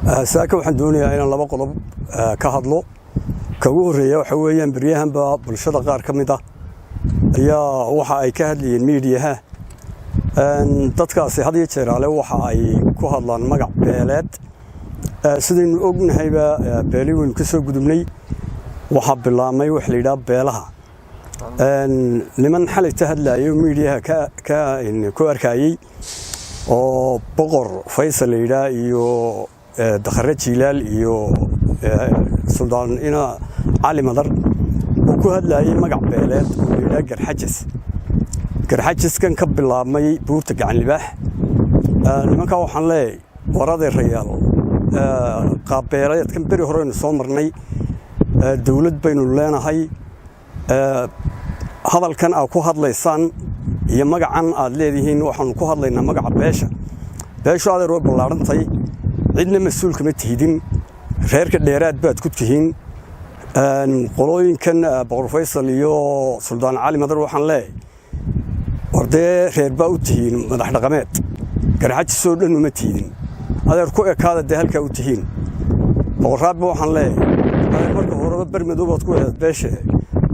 Saaka waxaan doonayaa inaan laba qodob ka hadlo. Ka ugu horreeya waxa weeyaan, beryahanba bulshada qaar ka mid ah ayaa waxa ay ka hadlayeen miidiyaha. Dadkaasi had iyo jeeraale waxa ay ku hadlaan magac beeleed. Sidaynu ognahayba, beeli waynu ka soo gudubnay. Waxaa bilaabmay wax la yidhaha beelaha. Niman xalayta hadlaayay oo miidiyaha ku arkayey oo Boqor Faysal la yidhaah iyo Dakhare Jiilaal iyo Suldaan Ina Cali Madar oo ku hadlaayay magac beeleed oo la yidhaah Garxajas, Garxajaskan ka bilaabmay buurta Gacan Libaax. Nimankaa waxaan leeyahay, war adeerayaal, qaabbeeleedkan beri horeynu soo marnay. Dowlad baynu leenahay. Hadalkan aad ku hadlaysaan iyo magacan aad leedihiin, waxaanu ku hadlaynaa magaca beesha. Beeshu, adeer, way ballaadhantay. Cidna mas-uul kama tihidin, reerka dheeraad baad ku tihiin. Qolooyinkan Boqor Faysal iyo Suldaan Cali Madar waxaan leeyahay, war dee reer baa u tihiin madax dhaqameed, Garxajisoo dhan uma tihidin. Adeer, ku ekaada dee halkaa u tihiin. Boqorraabba waxaan leeyahay, adeer, marka horeba bermadow baad ku eedaad beeshe.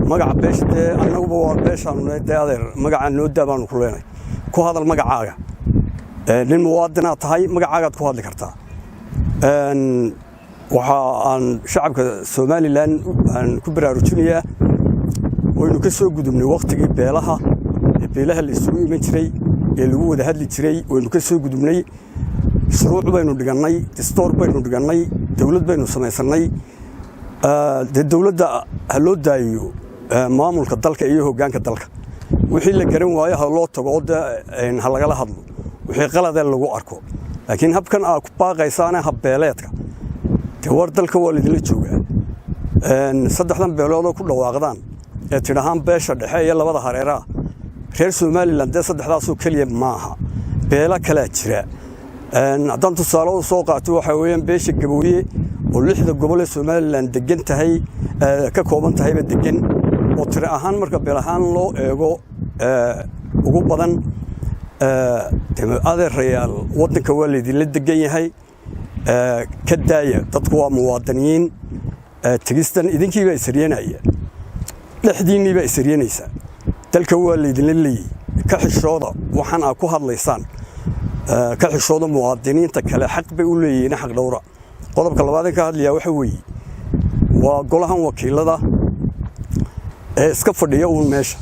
Magaca beesha dee annaguba waa beeshaanu. Dee adeer, magacaa noo daa baanu ku leenahay. Ku hadal magacaaga. Nin muwaadinaad tahay, magacaagaad ku hadli kartaa. Waxa aan shacabka Somaliland aan ku baraarujinayaa, waynu ka soo gudubnay wakhtigii beelaha ee beelaha la isugu iman jiray ee lagu wada hadli jiray. Waynu ka soo gudubnay. Shuruuc baynu dhigannay, distoor baynu dhigannay, dowlad baynu samaysannay. Dee dowladda ha loo daayiyo maamulka dalka iyo hoggaanka dalka. Wixii la garan waayo ha loo tago oo dee ha lagala hadlo wixii qaladee lagu arko. Laakiin habkan aad ku baaqaysaane habbeeleedka, dee war dalka waa laydinla joogaa. Saddexdan beeloodoo ku dhawaaqdaan ee tidhahaan beesha dhexe iyo labada hareeraha, reer Somaliland dee saddexdaasoo keliya maaha, beelo kalaa jira. Haddaan tusaale u soo qaato, waxaa weeyaan beesha Gabooye oo lixda gobol ee Somaliland degan tahay ka kooban tahayba degan, oo tiro ahaan marka beel ahaan loo eego ugu badan. Adeerayaal, waddanka waa laydinla degan yahay. Ka daaya, dadku waa muwaadiniin. Tegistan idinkiibaa isaryanaya, dhexdiinniibaa isaryanaysaa. Dalka waa laydinla leeyey. Ka xishooda waxaan aad ku hadlaysaan, ka xishooda. Muwaadiniinta kale xaq bay u leeyihiin, xaq dhowra. Qodobka labaad ka hadlayaa waxa weeye waa golahan wakiilada ee iska fadhiya uun meesha.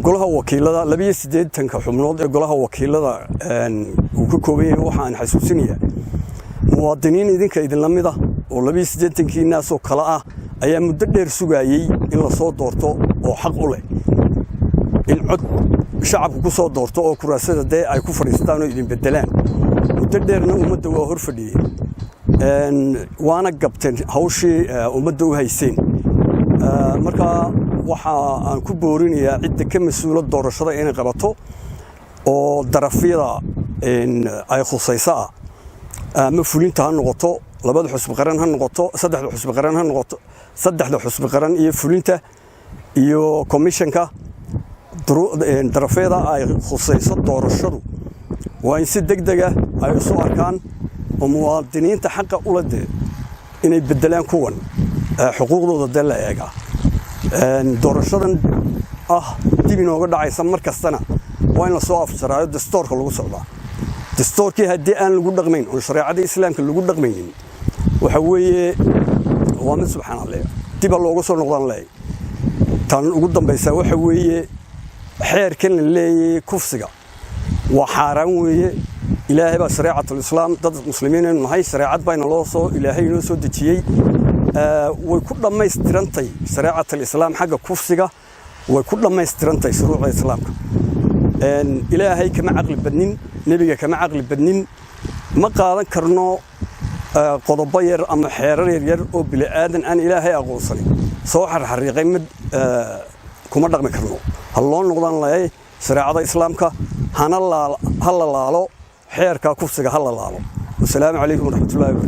Golaha wakiilada, 82-ka xubnood ee golaha wakiilada uu ka kooban yahay, waxaan xasuusinayaa muwaadiniin idinka idinla mid ah oo 82-kiinaasoo kale ah ayaa muddo dheer sugaayey in la soo doorto oo xaq u leh in cod shacabku ku soo doorto oo kuraasada dee ay ku fadhiistaan oo idin beddelaan. Muddo dheerna ummadda waa hor fadhiyeen, waana gabteen hawshii ummadda u hayseen. Marka waxa aan ku boorinayaa cidda ka mas-uula doorashada inay qabato oo darafyada ay khusayso ah, ama fulinta ha noqoto, labada xusbi qaran ha noqoto, saddexda xusbi qaran ha noqoto, saddexda xusbi qaran iyo fulinta iyo komishanka. Darafyada ay khusayso doorashadu waa in si deg dega ay isu arkaan oo muwaadiniinta xaqa ula dee inay beddelaan kuwan xuquuqdooda dee la eegaa. Doorashadan ah dib inooga dhacaysa mar kastana waa in lasoo afjaraayo. Dastoorka lagu socdaa, dastoorkii haddii aan lagu dhaqmayn oon shareecadii Islaamka lagu dhaqmaynin, waxa weeye waa mid, subxaan Allah, diba looga soo noqdaan leeyahay. Tan ugu dambaysaa waxa weeye xeerkan la leeyahay kufsiga waa xaaraan weeye. Ilaahay baa shareecatul Islaam, dad muslimiin aynu nahay, shareecad bayna loo soo, Ilaahay inoo soo dejiyey. Way ku dhammaystirantay shareecatul Islaam xagga kufsiga, way ku dhammaystirantay shuruucda Islaamka. Ilaahay kama caqli badnin, nebiga kama caqli badnin. Ma qaadan karno qodobo yar ama xeerar yaryar oo bini aadan aan Ilaahay aqoonsanin soo xarxariiqay mid kuma dhaqmi karno. Ha loo noqdaan leeyahay shareecada Islaamka, hana ha la laalo xeerka kufsiga, ha la laalo. Wasalaamu calaykum waraxmatullahi wabarakatu.